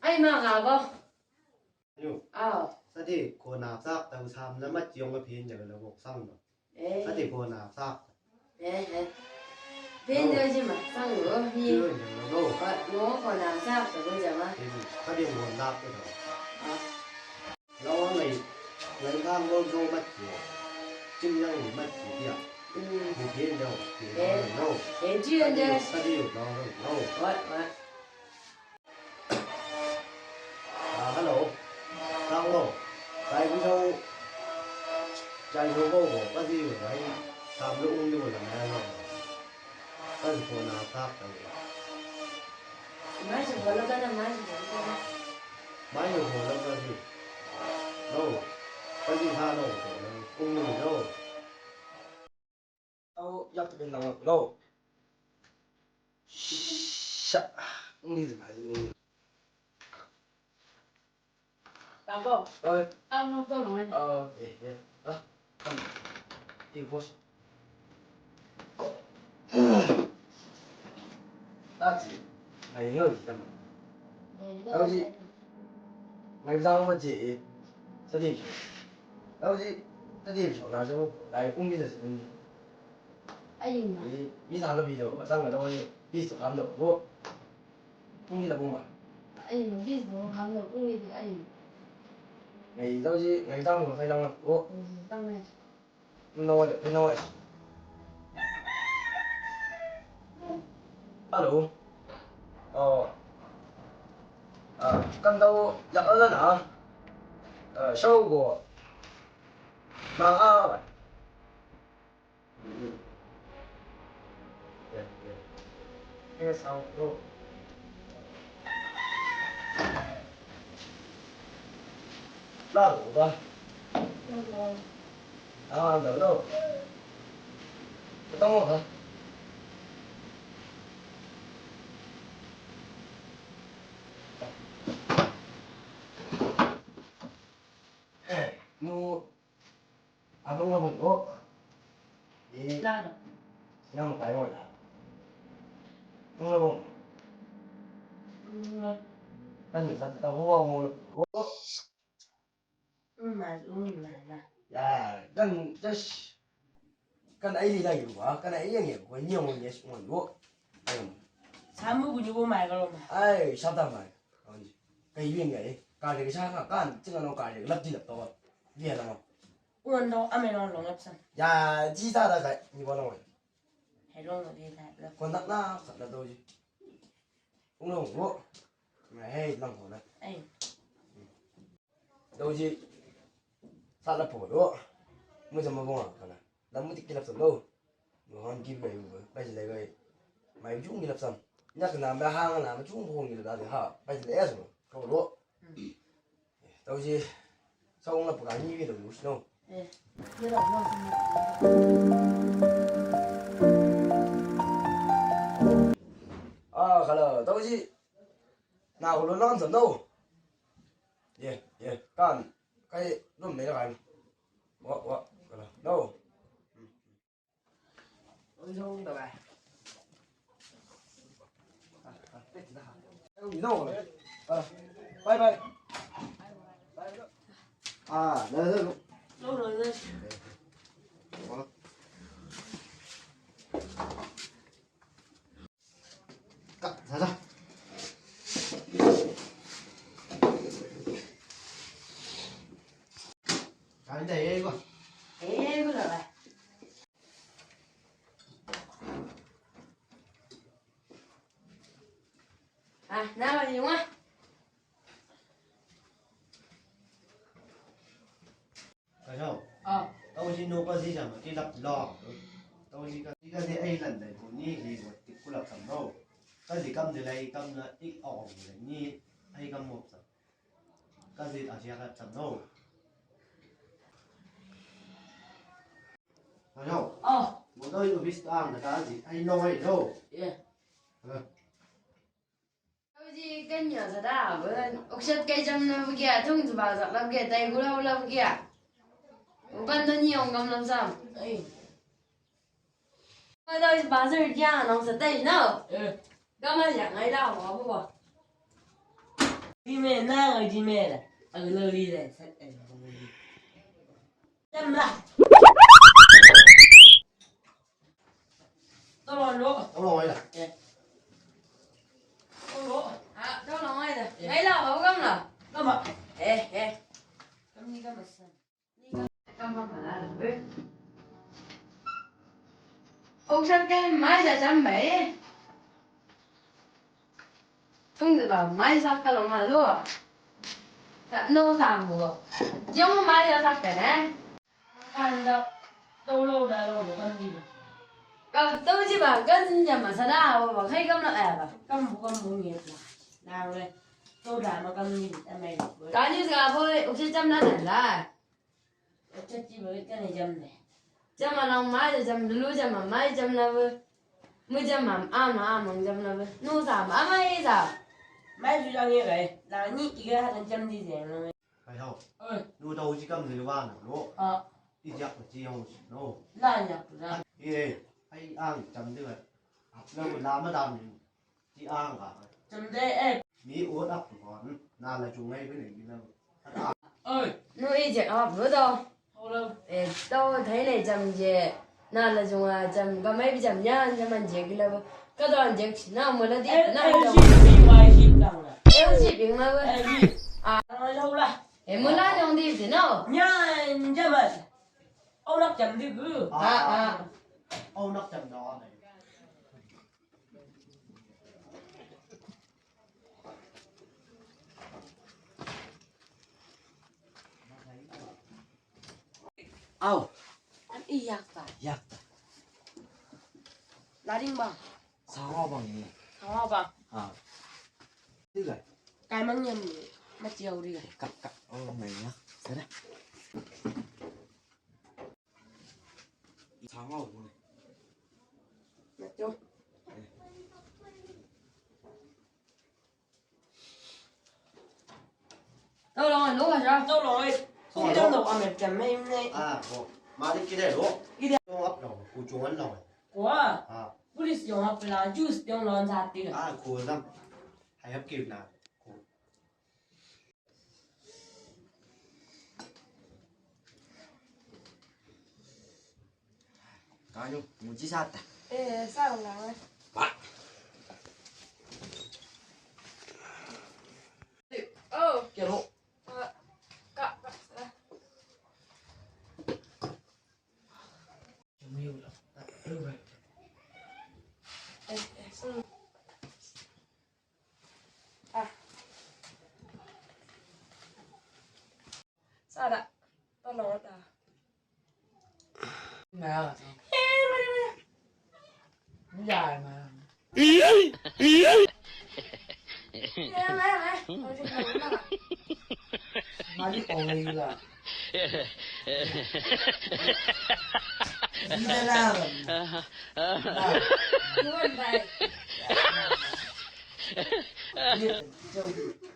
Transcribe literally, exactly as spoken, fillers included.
Ai ma ga bo. Yo. Au. Sadi ko na sak ta usam na mat yong a pin jaga la bok sang no. Eh. Sadi ko na sak. Eh, eh. Pin jaga ji ma sang no. Ni. Yo, yo, no. Ba, no ko na sak ta ko jama. Sadi ko na sak ta. Ah. Lo ngai, ngai kang lo zo mat ki. Chim yang ni mat ki dia. Mm. Ni pin lo. Eh. Lo. Eh, ji en de. Sadi lo, lo. What, what? Ah, hello. Tang lo. Kai bu zo. Jai zo bo bo. Kasi lo. Ai, sam lo ung lo la na lo. Kasi ko na sak ta. Mai zo bo lo ka na mai zo bo lo ka na. Mai zo bo lo kasi. Lo. Kasi ha lo. Ung lo. Au, yak tu bintang lo. Sha, ni ma ni. Tabo. Oi. Au no to no. Oh, eh, eh. Ah, kan. Ti bos. Tati. Ai, no, tama. Au ji. Ngai zang ma ji. Sadi. Au ji. Sadi. Na zo. Ai, ung ni da. Ai ma. Ni, ni sa lo bi lo, sa nga lo ni, bis to kam lo, bo. Ung ni la bo ma. Ai ma, bis to kam lo, ung ni ai. Ngai dau ji, ngai dau lo, sai lang lo, bo. Dau ni. No, no. Hello. Oh. Ah, kan dau, ya ala na. Ah, show go. Ma, ah. Abang ngabun ko. Eh. Lalo. Yang kai mo na. Ngabun. Ngabun. Kan sa ta ho mo. Ko. Mas un na na. Ya, kan just kan ai li lagi ko, kan ai yang ya ko ni mo yes mo ko. Samu guni bo mai ko ma. Ai, sabta mai. Kai win ya eh. Ka de sa ka kan, tinga no ka de lap di lap to. Dia na. Uan do ame long long epsan. Ya, ji ta da kai, ni ba long. He long long he ta. Kon dak na sa da do ji. Ung long wo. Ngai he long ho na. Ai. Do ji. Sa la po do. Mu jama bo kana. Lam mu tik kilap sa do. Mo han give mai u. Bai ji lai gai. Mai jung kilap sa. Nyak na ba hang na ma jung hong kilap da ha. Bai ji lai es mo. Ko lo. Tau ji, sa ung la pura ni wi lo mus no. Eh, ni lo no. Ah, kalau tau ji, na ko lo non sa no. Ye, ye, kan, kai lo me la kan. Wa, wa, kalau no. Bye bye. Ah, na ba ni wa. Kasau. Ah. Tau si no ka si sama ki lap lo. Tau si ka si ka si ai lan dai ko ni hi ko ti kulap sam lo. Ka si kam de lai kam na ik ong ni ai kam mop sam. Kasi asia ka cham no. Ano? Oh. Mo to yung office ta ang naka si. Ay no ay no. Yeah. Ano? Kasi kanya sa da, bulan. Uksat kay jam na bugia, tung sa ba sa lab gia, tay gula gula bugia. Uban na ni ong gam lam sam. Ay. Ano si bazar dia, nang sa tay no. Eh. Gamal ya, ngay da, mo mo. Di me na ngai di me la. Aku lo li le. Sa, eh, lo li. Jam la. Tolong lo. Tolong ai la. Eh. Tolong. Ah, tolong ai la. Eh. Ngai la, hau kam la. Kam la. Eh, eh. Kam ni kam sa. Ong sa ke mai sa jam bai. Tung de ba mai sa ka lo ma lo. Ta no sa mo. Jong mai sa ke ne. Kan da to lo da lo kan di. Ka to ji ba kan jam ma sa da ba kai kam na ba. Kam bu kam bu ni la. Na le. To da ma kam ni ta mai. Ka ni sa bo ong sa jam na na la. Jam a nang mai jam lulu jam a mai jam na bu. Mu jam a am a am jam na bu. Nu sa ma mai sa. Mai su jang ye gai. Na ni i ga ha jam di je na. Kai hau. Oi. Nu da uji kam de wa na lo. A. I jak ko ji hau no. Na jak da. Ye. Ai ang jam de ga. Na bu la ma dam ni. Ti ang ka. Jam de e. Mi o dak tu kon. Na la chung ngai bene ni na. Oi. Nu i je a bu do. Hello. E to thai ne jam je. Na la chung a jam ga mai bi jam nya jam an je gila bu. Ka do an je na mo la di. E, na e, lo. Shi bi wai shi kang la. E shi bi ma bu. E shi. A. Na la la. E mo la jong di de no. Nya jam a. Au nak jam di gu. A, a. Au nak jam do. Au. Am i yak ta. Yak ta. Lading bang. Sawa bang ni. Sawa bang. Ha. Tiga. Kai mang nyam ni. Mati au ri. Kak, kak. Oh, mai ya. Sana. Sama aku ni. Betul. Tau lo, lo ka sa. Tau lo, eh. Tau lo. Tau lo, ame pia mai ni. Ah, ko. Mari kira lo. Kira. Tau ap lo, ku cuman lo. Ko. Ah. Police yang apa lah, jus yang lo sa tiga. Ah, ko dam. Hai ap kira na. Ko. Kanyo, muji sata. Eh, sa ulang. Pak. Oh. Kero. Ka, ka, ka. Eh, eh, sini. Ah. Sada, tolong ta. Nah. Eh, mana, mana? Enggak, mana? Iya, iya. Mana, mana? Mari, oh, gila. Gila lah. Nah. Gimana, Bay? Iya, jauh.